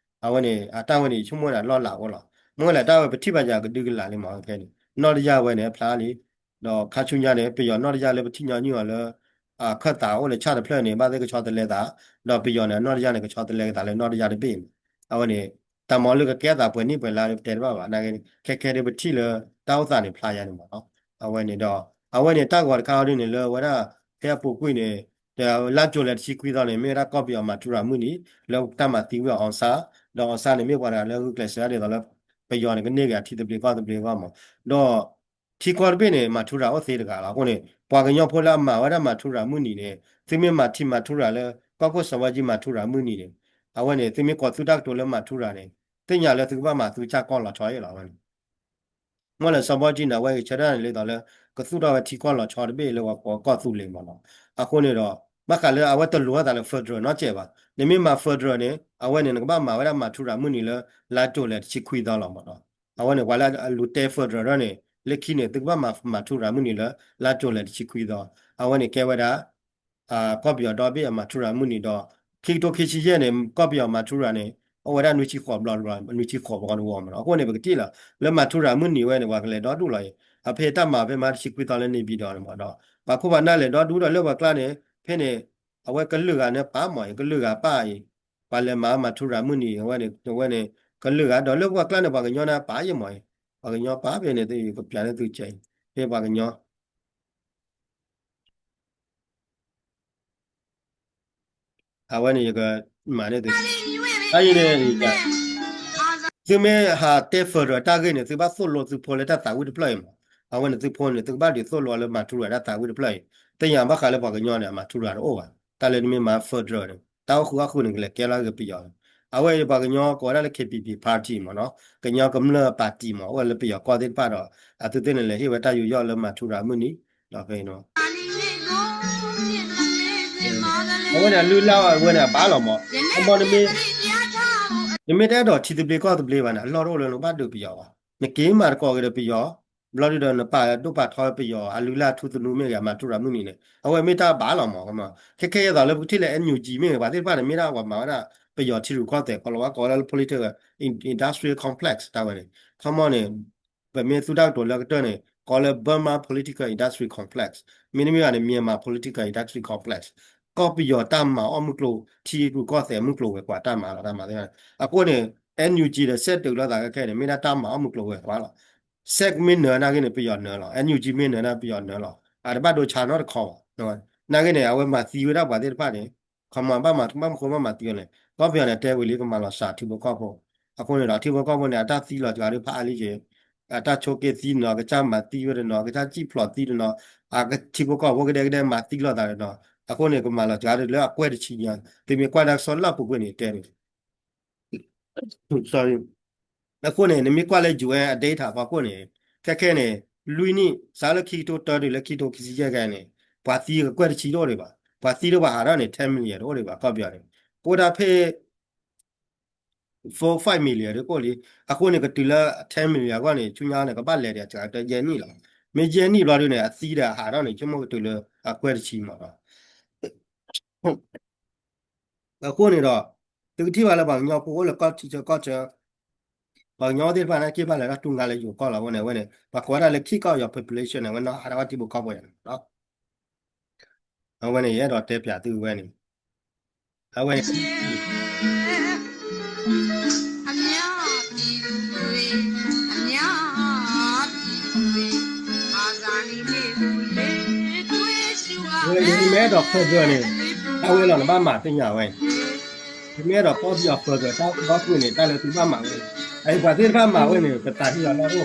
အဝဲန့ၣ် အတၢ်ဝဲန့ၣ် ယဆိကမိၣ်န့ၣ် အလီၢ်လၤအိၣ်လီၤ. မ့ၢ်ဝဲလဲၣ် တၢ်ဝဲပထံၣ်ဘၣ်ယၤကဒုကလးလံမး ခဲန့ၣ် နီၣ်တယၢ်ဝဲန့ၣ် အဖျါလံ, ဒီးခါဆူညါန့ၣ် ပယီၤနီၣ်တယၢ်လၢပထံၣ်ညီနုၢ်အီၤလၢ အခၢၣ်သးအိၣ်လၢဆၣ်တဖျၢၣ်န့ၣ် ဘၣ်သ့ၣ်ကဆီတလဲသး, ဒီးပယီၤန့ၣ် အနီၣ်တယၢ်န့ၣ် ကဆီတလဲက့ၤသးလၢနီၣ်တယၢ်တဘ့ၣ်အံၤမး. အဝဲန့ၣ် တၢ်မၤလၢကကဲသးပှဲၤနံၣ်ပှဲၤလါဒီး ပတဲတဘၣ်ဘၣ်, နာ်က့ ခဲခဲဒ်ပထံၣ်လၢတၢ်အိၣ်သးန့ၣ်ဖျါယါန့ၣ်မးနီၤ. အဝဲန့ၣ်ဒီး အဝဲန့ၣ်တၢ်ဂီၤတခါအီၤဒ်န့ၣ် လၢဝဲဒၣ် ဖဲအပူၤကွံာ်န့ၣ် လါကၠိလဲၤတဆံခွံသီန့ၣ် မ့ၢ်ဝဲဒၣ်ကီၢ်ပယီၤမၤထူရၤမုၢ်နံၤ လၢတၢ်မၤသံကွံာ်အီၤ အောင်ဆန်း, ဒီး အောင်ဆန်း န့ၣ် မ့ၢ်ပှၤတဂၤလၢဂုာ်ကျဲးစၢးဒ်သိးလၢ ပယီၤန့ၣ် ကန့ၢ်က့ၤအထံသဘျ့ကီၢ်သဘျ့အဂီၢ်မး, ဒီး ထံကီၢ်တဘ့ၣ်န့ၣ် မၤထူရၤအိၣ်သ့တဂၤလီၤ. အဃိန့ၣ် ပှၤကညီဖိလၢအမၤဝဲဒၣ်မၤထူရၤမုၢ်နံၤန့ၣ် သုမ့ၢ်မၤထံမၤထူရၤလၢ ကီၢ်ခိၣ်စီၤဘီကၠံမၤထူရၤမုၢ်နံၤန့ၣ် အဝဲန့ၣ် သုမ့ၢ်ကိးသုတၢ်ကတိၤလၢမၤထူရၤန့ၣ် သ့ၣ်ညါလၢသုကဘၣ်မၤသုကစၢ်ကီၢ်လီၤဆီအံၤလီၤ. အဝဲန့ၣ် မ့ၢ်လၢစီၤဘီကၠံန့ၣ် အဝဲဂဲၤဆၢထၢၣ်န့ၣ် ဒ်သိးလၢ ကသူၣ်ထီၣ်ဝဲထံကီၢ်လီၤဆီတဘ့ၣ်လၢပှၤကိးကီၢ်သူလ့ၤမးနီၤ. အဃိန့ၣ်ဒီး ဘၣ်ဃးလၢအဝဲတလိၤဝဲသးလၢ federal နီတစဲးဘၣ်. နမ့ၢ်မၤ federal န့ၣ် အဝဲန့ၣ် နကဘၣ်မၤဝဲဒၣ်မၤထူရၤမုၢ်နံၤလၢ လါကၠိလဲၤတဆံခွံသီလီၤမးနီၤ. အဝဲန့ၣ် ပှၤလၢအလူၤတဲ federal ထီၣ်န့ၣ် လၢခံန့ၣ် သုကဘၣ်မၤ မၤထူရၤမုၢ်နံၤလၢ လါကၠိလဲၤတဆံခွံသီ. အဝဲန့ၣ်ကဲဝဲဒၣ် ကီၢ်ပယီၤဒီဘ့ၣ်အမၤထူရၤမုၢ်နံၤဒီး ခံကထိခံဆံယဲၢ်န့ၣ် ကီၢ်ပယီၤမၤထူရၤန့ၣ် အိၣ်ဝဲဒၣ်နွံဆံဃိးဘျီတဘျီ နွံဆံဃိးဘျီတဝီမးနီၤ. အဃိန့ၣ် ပကထံၣ်လီၤ လၢမၤထူရၤမုၢ်နံၤဝဲန့ၣ် ပှၤကလဲၤဒီဒူၣ်လီၤအံၤ အဖဲတၢ်မၤဖဲမဟါတဆံခွံသီလၢ နေပြည်တော် န့ၣ်မးဒီး ပှၤခိၣ်ပှၤနၢ်လဲၤဒီဒူၣ်ဒီးလၢပှၤကျါန့ၣ် ဖဲန့ၣ် အဝဲကလုာ်ဂၤန့ၣ်ပာ်မးအံၤ ကလုာ်ဂၤပာ်အံၤ ပှၤလဲၤမၤမၤထူရၤမုၢ်နံၤ အဝဲန့ၣ် အဝဲန့ၣ် ကလုာ်ဂၤဒီးလၢပှၤကျါန့ၣ် ပှၤကညီန့ၣ်ပာ်ယဲၢ်မးအံၤ ပှၤကညီပာ်ဖဲန့ၣ် ယကပျးန့ၢ်သုကဲအံၤ ဖဲပှၤကညီ အဝဲန့ၣ်ယကမၤန့ၢ်သု အအံၤန့ၣ် သုမ့ၢ်ဟးတဲ federal တၢ်ဂ့ၢ်န့ၣ် သုဘၣ်သိၣ်လိသုဖိလၢတၢ်သးဝံၣ်တဖျၢၣ်အံၤမး. အဝဲန့ၣ်သုဖိန့ၣ် သုကဘၣ်ဒုးသိၣ်လိအီၤလၢမၤထူရၤတၢ်သးဝံၣ်တဖျၢၣ်အံၤ သ့ၣ်ညါဘၣ်ဃးလၢပှၤကညီန့ၣ် အမၤထူရၤတအိၣ်ဘၣ် တၢ်လၢနမ့ၢ်မၤ federal န့ၣ် တၢ်အိၣ်ဃုာ်အီၣ်ဃုာ်န့ၣ် ကလဲၤကဲလီၤက့ၤပယီၤ အဝဲပှၤကညီကိးဝဲဒၣ်လၢ KPP party မးနီၤ ကညီကမျၢၢ် party မး အိၣ်ဝဲလၢပယီၤကီၢ်သ့ၣ်တဖၣ်ဒီး အသုသ့ၣ်န့ၣ် လဲၤဟ့ၣ်ဝဲတၢ်ယူးယီၣ်လၢမၤထူရၤမုၢ်နံၤ ဒီးဖဲ အဝဲန့ၣ် အလုၢ်အလၢ်ဝဲန့ၣ် အဘၣ်လီၤမး အဘီန့ၣ်မ့ၢ် နမ့ၢ်တအဲၣ်ဒိးထံသဘျ့ကီၢ်သဘျ့ဘၣ်န့ၣ် အလီၢ်တအိၣ်လၢနကဘၣ်ဒုးပယီၤဘၣ်. နက့ၤမၤသကိးက့ၤဒီးပယီၤ, ဘျီဒုဒီးနပာ်ဒိၣ်ပာ်ထီပယီၤ အလုၢ်အလၢ်ထူသနူမ့ၢ်ဂ့ၤ အမၤထူရၤမုၢ်နံၤန့ၣ် အဝဲမ့ၢ်တၢ်ဘၣ်လီၤမး. ခဲခဲအံၤသိးလၢပကထံၣ်လၢ NUG မ့ၢ်ဂ့ၤ ပှၤသ့ၣ်တဖၣ်န့ၣ် မ့ၢ်ဒၣ်ပှၤမၤဝဲဒၣ် ပယီၤထံရူၢ်ကီၢ်သဲး ကီးလီၤဝဲကိးဝဲဒၣ်လၢ political industrial complex တၢ်ဝဲန့ၣ် ခီမီန့ၣ် ပမ့ၢ်သူတၢ်ကတိၤလၢကတၢၢ်န့ၣ် ကိးလၢ Burma political industrial complex, မ့တမ့ၢ်ဘၣ်န့ၣ် Myanmar political industrial complex, ကီၢ်ပယီၤတၢ်မၤအီၣ်မုၢ်ကျိၤ ထံရူၢ်ကီၢ်သဲးမုၢ်ကျိၤဝဲၤကွာ်တၢ်မၤလီၤ တၢ်မၤသ့ၣ်တဖၣ်န့ၣ် အဃိန့ၣ် NUG ဒီး SAC တုၤလိာ်သးခဲခဲန့ၣ် မ့ၢ်ဒၣ်တၢ်မၤအီၣ်မုၢ်ကျိၤဝဲၤကွာ်လီၤ. SAC မ့ၢ်နၢၤနာ်က့န့ၣ် ပယီၤနၢၤလီၤ. NUG မ့ၢ်နၢၤနာ် ပယီၤနၢၤလီၤ. အတဘၣ်ဒိဆါနီတခီဘၣ်. နာ်က့န့ၣ် အဝဲမၤသံဝဲဒၣ်ပှၤသ့ၣ်တဖၣ်န့ၣ် ခီမီဘၣ်မၤ ဘၣ်မၤဃိဘၣ်မၤသံဝဲန့ၣ် ကီၢ်ပယီၤန့ၣ် တဲဝံၤလံ ကမၤလီၤစှၤထံဖိကီၢ်ဖိ, အဃိန့ၣ်ဒီး ထံဖိကီၢ်ဖိန့ၣ် အတၢ်သံလီၤစှၤဒုးဖးအါလံက့ၤ, အတၢ်ဆိးက့သံတနီၤ ကစၢ်မၤသံဝဲတနီၤ ကစၢ်စံၣ်ဖျိးသံတနီၤ, အထံဖိကီၢ်ဖိကဒဲကဒဲမၤသံလိာ်သးတနီၤ, အဃိန့ၣ် ကမၤလီၤစှၤဒုးလၢအကွဲၢ်တဆံညါ, သုမ့ၢ်ကွၢ်တၢ်ကစီၣ်လၢအပူၤကွံာ်န့ၣ် တဲန့ၣ် sorry, အဃိန့ၣ် နမ့ၢ်ကွၢ်လၢ ယူၣ်အဲၣ် အ data ဖီခိၣ်န့ၣ် ခဲခဲန့ၣ် လွံၢ်နံၣ် စးလၢခံကထိတၢတုၤလၢခံကထိခံဆံယဲၢ်ခဲအံၤန့ၣ် ပှၤသံကကွဲၢ်တဆံတအိၣ်ဒံးဘၣ်, ပှၤသံတအိၣ်ဘၣ်ဟးထီၣ်န့ၣ် ten million တအိၣ်ဒံးဘၣ် ကီၢ်ပယီၤန့ၣ် ကအိၣ်ဒၣ်ဖဲ four five million ဒ်ကအိၣ်လံ, အဃိန့ၣ် ကတုၤလၢ ten million အဂီၢ်န့ၣ် ဆူညါန့ၣ် ကဘၣ်လဲၤဒံးစှၤကတၢၢ်ယဲၢ်နံၣ်လီၤ. မ့ၢ်ယဲၢ်နံၣ်ဘျီဒုန့ၣ် အသံဒီးအဟးထီၣ်န့ၣ် ဆိကမိၣ်ကတုၤလၢအကွဲၢ်တဆံမးလီၤ. အဃိန့ၣ်ဒီး သုကထံၣ်ဘၣ်လၢပှၤကညီဖိအိၣ်လၢကီၢ်ထံဆၢကီၢ်ဆၢ ပှၤကညီသ့ၣ်တဖၣ်န့ၣ် က့ၤဘၣ်လဲၤတၢ်တူၢ်ငါလၢယိၤကီၢ်လီၤ. အဝဲန့ၣ် အဝဲန့ၣ် ပှၤကိးဝဲဒၣ်လၢ kick out your population န့ၣ် အဝဲနီၢ်ဟးထီၣ်ဝဲထံဖိကီၢ်ဖိယါန့ၣ်လီၤ. အဝဲန့ၣ် ယအဲၣ်ဒိးတဲပၠးသုဝဲန့ၣ် အဝဲန့ၣ် ဝဲန့ၣ် မ့ၢ်အဲၣ်ဒိး federal န့ၣ် တၢ်ဝဲလီၤနဘၣ်မၤသ့ၣ်ညါဝဲ, မ့ၢ်အဲၣ်ဒိးကီၢ်ပယီၤ federal တၢ်ဘီကွံာ်န့ၣ် တၢ်လၢသုဘၣ်မၤဝဲ, အအံၤပှၤသ့ၣ်တဖၣ်မၤဝဲန့ၣ် ပသးဟ့အီၤလီၢ်တအိၣ်ဘၣ်, ခီ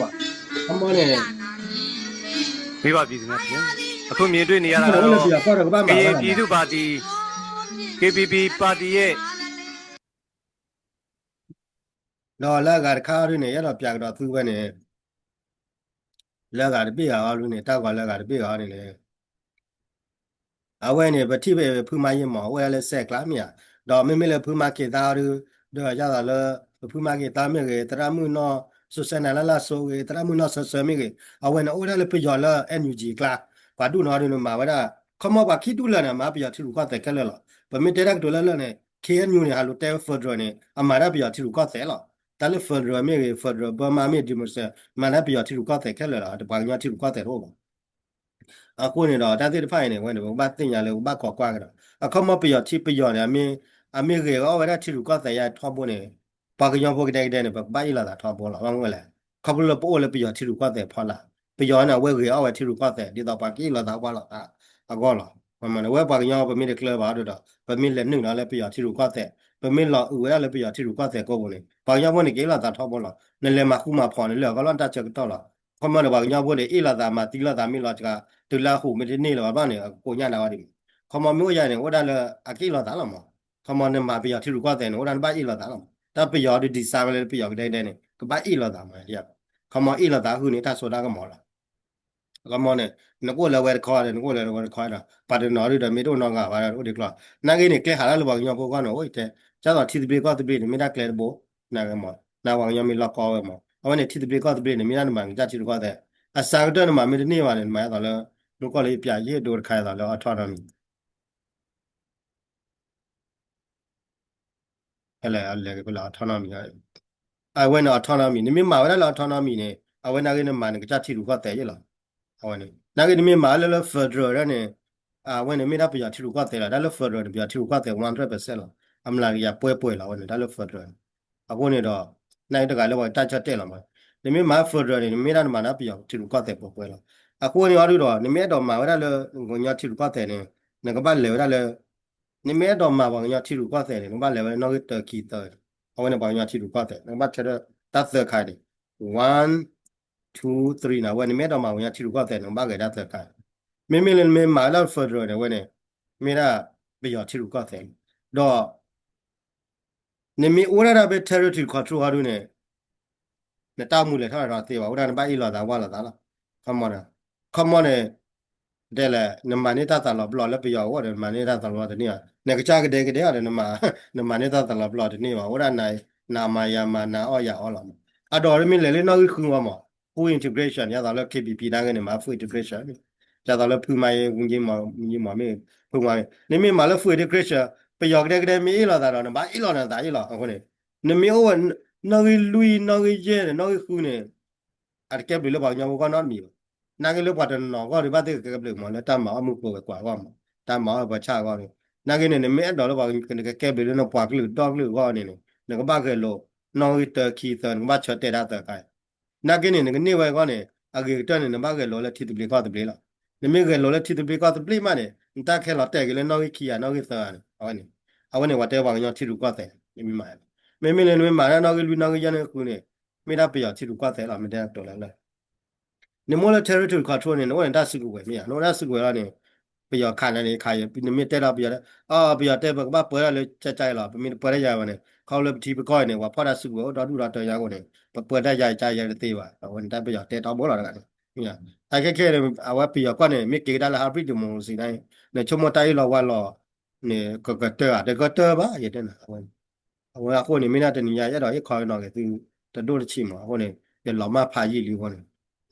မီန့ၣ် မ့ၢ်ဘၣ်ပံၤသ့ၣ်ညါ အခိၣ်မံၤတွ့ၣ်န့ၣ်ယါလၢ ကရင်ပြည်သူ့ပါတီ KPP ပါတီရဲ့ ဒီးလၢအဂၤတခါဒ်န့ၣ် ယအဲၣ်ဒိးပၠးကဒီးသုဝဲန့ၣ် လၢအဂၤတဘ့ၣ်ဂၤအီၤဒ်န့ၣ် တၢ်ဂီၤလၢအဂၤတဘ့ၣ်ဂၤအီၤန့ၣ်န့ၣ် အဝဲန့ၣ် ပထံၣ်ဖဲဖုမါယ့ၢ်မီၢ် အိၣ်ဝဲဒၣ်လၢစဲးကျါမ့ၢ်ဧါ, ဒီးမ့မ့ၢ်လၢဖုမါက့ၤသါအီၤဒုး ဒီးယါသးလၢ ပဖုမါက့ၤသါမ့ၢ်ဂ့ၤ သရၣ်မုၣ်နီၢ်စိၤဆၢနၤလၢလၢစိၤဂ့ၤ သရၣ်မုၣ်နီၢ်ဆၢဆၢမ့ၢ်ဂ့ၤ အဝဲန့ၣ်အိၣ်ဝဲဒၣ်လၢပယီၤလၢ NUG ကျါ, ပှၤဒူၣ်နီၢ်ဒုးန့ၣ်မၤဝဲဒၣ် ခီမီပှၤခံဒူၣ်လၢာ်န့ၣ် အမၤပယီၤထံရူၢ်ကီၢ်သဲးခဲလၢာ်လီၤ. ပမ့ၢ်တဲတၢ်ကတိၤလၢလၢာ်န့ၣ် KNU န့ၣ် ဟးလူၤတဲ federal န့ၣ် အမၤဒၣ်ပယီၤထံရူၢ်ကီၢ်သဲးလီၤ. တၢ်လၢ federal မ့ၢ်ဂ့ၤ federal Burma မ့ၢ် democracy မၤဒၣ်ပယီၤထံရူၢ်ကီၢ်သဲးခဲလၢာ်လီၤ. ပှၤကညီထံရူၢ်ကီၢ်သဲးတအိၣ်ဘၣ်. အဃိန့ၣ်ဒီး တၢ်သ့ၣ်တဖၣ်အံၤန့ၣ် ဝဲန့ၣ် ပကဘၣ်သ့ၣ်ညါလၢ ပကဘၣ်ခိးကွၢ်ကဒီး အခီမီပယီၤထံပယီၤန့ၣ် အမ့ၢ်ဂ့ၤအီၣ်ဝဲဒၣ်ထံရူၢ်ကီၢ်သဲးယါထီဘိန့ၣ် ပှၤကညီဖိကဒဲကဒဲန့ၣ် ပကဘၣ်အ့ၣ်လိာ်သးထီဘိလီၤ. ဘၣ်မနုၤလဲၣ်, ခီဖျိလၢပအိၣ်လၢပယီၤထံရူၢ်ကီၢ်သဲးဖီလာ်, ပယီၤန့ၣ် အဝဲဂ့ၤအီၣ်ဝဲထံရူၢ်ကီၢ်သဲး ဒ်သိးပှၤကအ့ၣ်လိာ်သးကွၢ်လိာ်သးအဂီၢ်လီၤ. ဝဲပှၤကညီပမ့ၢ်တကျၢၤဘၣ်ဒီး ပမ့ၢ်လဲၤနုာ်လီၤလၢပယီၤထံရူၢ်ကီၢ်သဲး ပမ့ၢ်လီၤအုးဝဲဒၣ်လၢပယီၤထံရူၢ်ကီၢ်သဲးကိးပူၤန့ၣ် ပှၤကညီဖိန့ၣ် က့ၤအ့ၣ်လိာ်သးထီဘိလီၤ. နလဲၤမၤဃူမၤဖိးန့ၣ် လၢအကီၢ်လီၢ်တၢ်ဆၢကတီၢ်လီၤ. ခီမီန့ၣ် ပှၤကညီဖိန့ၣ် အ့ၣ်လိာ်သးမၤသံလိာ်သးမ့ၢ်လီၤစှၤ တုၤလၢအဟူးမ့ၢ်တန့ၢ်လၢၤဘၣ်န့ၣ် အကိညၣ်ဒၣ်ဝဲဒ်န့ၣ်. ခီမီမ့ၢ်အိၣ်ယါန့ၣ် အိၣ်ဒၣ်လၢအကအ့ၣ်လိာ်သးလီၤမး. ခီမီနမၤပယီၤထံရူၢ်ကီၢ်သဲးန့ၣ် အိၣ်ဒၣ်နဘၣ်အ့ၣ်လိာ်သးလီၤမး. တၢ်ပယီၤဒုး design ဝဲလၢပယီၤကဒဲကဒဲန့ၣ် ကဘၣ်အ့ၣ်လိာ်သးမး. ခီမီအ့ၣ်လိာ်သးဟုၣ်န့ၣ် တၢ်စိတၢ်ကမီၤလီၤ. ခီမီန့ၣ် နကအိၣ်လၢဝဲတခီဒီး နကအိၣ်လၢဝဲတခီဒီး ပှၤတနီၤဒုးဒီး မ့ၢ်တအိၣ်နီတဂၤဘၣ်ဒီး အိၣ်ဒံးကျီၢ်. နာ်က့န့ၣ် ကျဲဟးထီၣ်လၢပှၤကညီဖိအဂီၢ်န့ၣ် အိၣ်တဲ ဒ်သိးထံသဘျ့ကီၢ်သဘျ့န့ၣ် မ့ၢ်ဒၣ်ကျဲတဘိ နာ်က့မး နပှၤကညီမ့ၢ်လီၢ်ကီဝဲမး အဝဲန့ၣ် ထံသဘျ့ကီၢ်သဘျ့န့ၣ် မ့ၢ်ဒၣ်နမၤကစၢ်ထံရူၢ်ကီၢ်သဲး အစှၤကတၢၢ်နမၤမ့ၢ်တန့ၢ်ဘၣ်န့ၣ် နမၤဒ်သိးလၢ မ့ၢ်ကီၢ်လၢယပျးယဟ့ၣ်ဒိတခါဒ်သိးလၢ autonomy ဖဲလဲၣ် အလဲၤက့ၤဖဲလဲၣ် autonomy အဝဲန့ၣ် autonomy နမ့ၢ်မၤဝဲဒၣ်လၢ autonomy န့ၣ် အဝဲနာ်က့နမၤနကစၢ်ထံရူၢ်ကီၢ်သဲးယ့ၣ်လီၤ. အဝဲန့ၣ် နာ်က့နမ့ၢ်မၤဝဲလၢလၢ federal ဒၣ်န့ၣ် အဝဲန့ၣ်မ့ၢ်ဒၣ်ပယီၤထံရူၢ်ကီၢ်သဲးလီၤ. တၢ်လၢ federal န့ၣ် ပယီၤထံရူၢ်ကီၢ်သဲး one hundred percent လီၤ. အမျးကယၤပှဲၤပှဲၤလီၤ အဝဲန့ၣ် တၢ်လၢ federal အဃိန့ၣ်ဒီး နာ်က့တဂၤလၢပှၤတၢ်ဆၢတဲာ်လီၤမး နမ့ၢ်မၤ federal န့ၣ် နမ့ၢ်ဒၣ်နမၤဒၣ်ပယီၤထံရူၢ်ကီၢ်သဲးပှဲၤပှဲၤလီၤ. အဃိန့ၣ်အီၤဒုဒီး နမ့ၢ်အဲၣ်ဒိးမၤဝဲဒၣ်လၢ ပှၤကညီထံရူၢ်ကီၢ်သဲးန့ၣ် နကဘၣ်လဲၤဝဲဒၣ်လၢ နမ့ၢ်အဲၣ်ဒိးမၤပှၤကညီထံရူၢ်ကီၢ်သဲးန့ၣ် နကဘၣ်လဲၤဝဲလၢနီၣ်ဂံၢ်တၢခံသၢ အဝဲန့ၣ်ပှၤကညီထံရူၢ်ကီၢ်သဲး နကဘၣ်ထဲဒၣ်တၢ်သၢခါန့ၣ် one two three န့ၣ် အဝဲနမ့ၢ်အဲၣ်ဒိးမၤပှၤကညီထံရူၢ်ကီၢ်သဲး နကဘၣ်ဂဲၤတၢ်သၢခါ. မ့မ့ၢ်လၢနမ့ၢ်မၤဝဲဒၣ် federal န့ၣ် အဝဲန့ၣ် မ့ၢ်ဒၣ်ပယီၤထံရူၢ်ကီၢ်သဲး ဒီး နမ့ၢ်အိၣ်ဒၣ်ဒၣ်ဖဲ territory control ဟီဒုန့ၣ် နတၢ်အိၣ်မူလဲၤထီၣ်လဲၤထီသ့ဘၣ် အိၣ်ဒၣ်နဘၣ်အ့ၣ်လိာ်သးဝၢ်လိာ်သးလီၤ. ခီမီန့ၣ် ခီမီန့ၣ် တဲလဲၣ် နမၤန့ၢ်တၢ်သးလီၤပျီလၢပယီၤအဂီၢ်ဒီး နမၤန့ၢ်တၢ်သးလီၤပျီတန့ၢ်ဘၣ်. နကစၢ်ကဒဲကဒဲအီၤဒီး နမၤန့ၢ်တၢ်သးလီၤပျီတန့ၢ်ဘၣ်. အိၣ်ဒၣ်နၤ နၤမၤယၤမၤ နၤအီၣ်ယၤအီလီၤမး. အဒိၣ်မ့ၢ်လဲၤလၢနီၣ်ဂံၢ်ဃုဝဲမး, full integration ဒ်သိးလၢ K B P နာ်က့န့ၣ် မၤ full integration ဒ်သိးလၢဖုမၤအံၤ ဝူယ့မီၤ ဝူယ့မီၤမ့ၢ်ဖုမၤ, နမ့ၢ်မၤလၢ full integration ပယီၤကဒဲကဒဲမ့ၢ်အ့ၣ်လိာ်သးဒီး နဘၣ်အ့ၣ်လိာ်နသးအ့ၣ်လီၤ. အဃိန့ၣ် နမ့ၢ်အိၣ်ဝဲ နီၣ်ဂံၢ်လွံၢ် နီၣ်ဂံၢ်ယဲၢ်န့ၣ် နီၣ်ဂံၢ်ဃုန့ၣ် အတကဲဘျုးလၢပှၤကညီဖိအဂီၢ်နီတမံၤဘၣ်. နာ်က့လၢပှၤတနီၤအဂီၢ်ဒီး ဘၣ်သ့ၣ်ကကဲဘျုးမး လၢတၢ်မၤအီၣ်မုၢ်ကျိၤဝဲၤကွာ်အဂီၢ်မး, တၢ်မၤအီၣ်ပှၤဆၣ်အဂီၢ်န့ၣ်, နာ်က့န့ၣ် နမ့ၢ်အဲၣ်ဒိးလၢပှၤကကဲဘျုးလၢနပှၤကလုာ်ဒီကလုာ်အဂီၢ်န့ၣ်န့ၣ် နကဘၣ်ဂဲၤလိာ် နီၣ်ဂံၢ်တၢ ခံ သၢ နကဘၣ်ဆၢတဲာ်တၢ်သၢခါအံၤ. နာ်က့န့ၣ် နကန့ၢ်ဝဲအဂီၢ်န့ၣ် အဂ့ၤကတၢၢ်န့ၣ် နဘၣ်ဂဲၤလိာ်လၢထံသဘျ့ကီၢ်သဘျ့လီၤ. နမ့ၢ်ဂဲၤလိာ်လၢထံသဘျ့ကီၢ်သဘျ့မးန့ၣ် နတၢ်ခဲလီၤတဲာ်က့ၤလၢနီၣ်ဂံၢ်ခံဂၤ နီၣ်ဂံၢ်သၢဂၤန့ၣ် အဝဲန့ၣ်, အဝဲန့ၣ် ပှၤတဲပှၤကညီထံရူၢ်ကီၢ်သဲး နမ့ၢ်မၤ, မ့မ့ၢ်လၢနမ့ၢ်မၤတၢ်နီၣ်ဂံၢ်လွံၢ် နီၣ်ဂံၢ်ယဲၢ် နီၣ်ဂံၢ်ဃုန့ၣ် မ့ၢ်ဒၣ်ပယီၤထံရူၢ်ကီၢ်သဲးလီၤ မ့ၢ်တဲတိၤလၢလၢ နမ့ၢ်အိၣ်လၢ territory control န့ၣ် နအိၣ်န့ၣ်တၢ်စုကဝဲၤမ့ၢ်ဧါ, နအိၣ်တၢ်စုကဝဲၤလီၤန့ၣ် ပယီၤခးနၤန့ၣ် ခးယၤ နမ့ၢ်တဲဒီးပယီၤလၢ အ ပယီၤတဲပကဘၣ်ပၢတၢ်လၢကၠဲကၠဲလီၤ, ပမ့ၢ်တပၢတၢ်ယၤဘၣ်န့ၣ် ခီဖျိလၢပထံပကီၢ်အံၤန့ၣ် ပှၤဖီၣ်တၢ်စုကဝဲၤအိၣ်ဒီဒူၣ်ဒီတၢ်ညါအဃိန့ၣ် ပပၢတၢ်ယၤကၠဲယၤတသ့ဘၣ်, အဝဲန့ၣ်တၢ်ပယီၤတဲတီဘိလီၤတဂၤန့ၣ်, တၢ်ခဲခဲန့ၣ် အဝဲပယီၤကီၢ်န့ၣ် မ့ၢ်က့ၤကဒါလၢ hybrid democracy န့ၣ် နဆိကမိၣ်တၢ်အ့ၣ်လိာ်ဝါလိာ်န့ၣ် ကကတၢၢ်ဧါ, တကတၢၢ်ဘၣ် ယတဲနၤ အဝဲန့ၣ် အဝဲအဃိန့ၣ် မ့ၢ်ဒၣ်တနံၤညါ ယအဲၣ်ဒိးဟ့ၣ်ခီနီၣ်ဂ့ၤသု တဒိၣ်တဆံးမး အဃိန့ၣ် ယလီၤမၢ်ဖးယံာ်လံအဃိန့ၣ်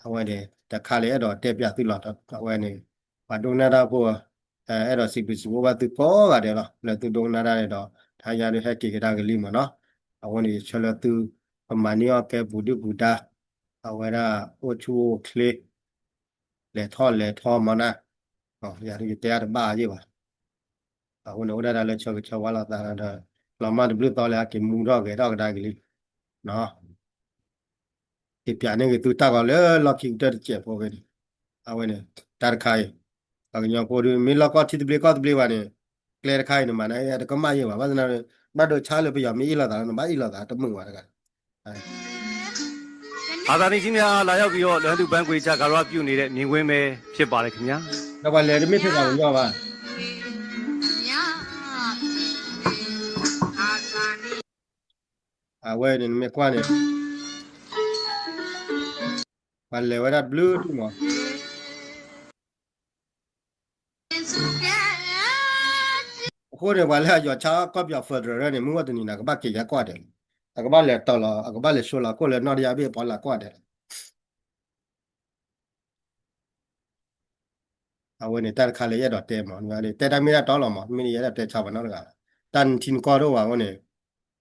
အဝဲန့ၣ် တခါလၢအဲၣ်ဒိးတဲပျးသုလီၤ, အဝဲန့ၣ် ပှၤဒိကနၣ်တၢ်ဖိ အဲၣ်ဒိးစံးဘျုးစံးဖှိၣ်ဘၣ်သုကိးဂၤဒဲးလီၤ, လၢသုဒိကနၣ်တၢ်န့ၣ်ဒီး တဟါညါဒုးဟဲက့ၤကဒါကလံမးနီၤ, အဃိန့ၣ် ယဆၢလၢသု ပမၤန့ၢ်အီၣ်ကဲပူၤဒုၣ်ပူၤဒါ အဝဲဒၣ်အိၣ်ဆူၣ်အိၣ်ချ့ လဲၤထီၣ်လဲၤထီမးနၤ, ယၤဒုးယတဲအါတဘၣ်အယ့ၢ်ဘၣ်, အဃိန့ၣ် အိၣ်ဒၣ်တၢ်လၢဆၢကဆၢဝါလိာ်သးဒီး လီၤမၢ်တဘျုးသီလၢအက့ၤမူထီၣ်ဂဲၤထီၣ်ကဒါက့ၤလံ, က့ၤပျးန့ၢ်က့ၤသုတၢ်ဂီၤလၢလီၢ်ခံကတၢၢ်တစဲးဖိဖဲန့ၣ်, အဝဲန့ၣ် တၢ်တခါအံၤ ပှၤကညီဖိဒုး မ့ၢ်လီၢ်ကီၢ်ထံသဘျ့ကီၢ်သဘျ့ဘၣ်န့ၣ် ကျဲတခါအံၤန့ၣ်မၤနၤ တကမၣ်ယ့ၢ်ဘၣ်, ဘၣ်ဆၣ်န့ၣ် ဘၣ်ဒိးဆါလၢပယီၤမ့ၢ်အ့ၣ်လိာ်သးလီၤ နဘၣ်အ့ၣ်လိာ်သးတမုာ်ဘၣ်တဂၤ အာသးနံၣ်ထံမ့ၢ်အါ လာရောက်ပြီးတော့ လူဟန်သူပန်းခွေချ ဂါရဝပြုနေတဲ့ မြင်ကွင်းပဲဖြစ်ပါတယ်ခင်ဗျာ ဒီးပှၤလဲၤတမ့ၢ်ထဲပှၤကညီဘၣ် အဝဲန့ၣ်မ့ၢ်ကွၢ်န့ၣ် ပှၤလဲၤဝဲဒၣ်တဘျုးတူၢ်မး အဃိန့ၣ် ပှၤလၢအယီၤဆါကီၢ်ပယီၤ federal န့ၣ် မုၢ်ဂီၢ်တနံၤန့ၣ် ကဘၣ်က့ၤယါကွၢ်ဒဲးလီၤ, အကဘၣ်လဲၤတီၤလီၤ အကဘၣ်လဲၤဆှၢလီၤခိၣ်လၢနီၢ်တယၢ်ဘ့ၣ်အဖီလာ်ကွၢ်ဒဲးလီၤ အဝဲန့ၣ်တၢ်တခါလၢယအဲၣ်ဒိးတဲမး, တဲတၢ်မ့ၢ်တၢ်တီလီၤမး, မ့ၢ်ယအဲၣ်ဒိးတဲဆါပှၤနီတဂၤ, တၢ်နထံနကီၢ်တအိၣ်ဘၣ်အဃိန့ၣ်,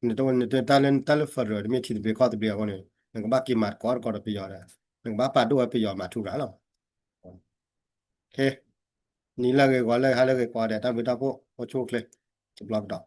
နတၢ်လၢ တၢ်လၢ federal တမ့ၢ်ထံသဘျ့ကီၢ်သဘျ့အဃိန့ၣ်, နကဘၣ်က့ၤမၤသကိးတကိးဒီးပယီၤဒီး, နကဘၣ်ပာ်ဒိၣ်ဝဲပယီၤမၤထူရၤလီၤ. နံၤလၢဂ့ၤဂီၤလၢဂ့ၤ ဟါလၢဂ့ၤကိးဂၤဒဲး တၢ်ဘျုးတၢ်ဖှိၣ် အိၣ်ဆူၣ်အိၣ်ချ့ တဘျီကဒီး.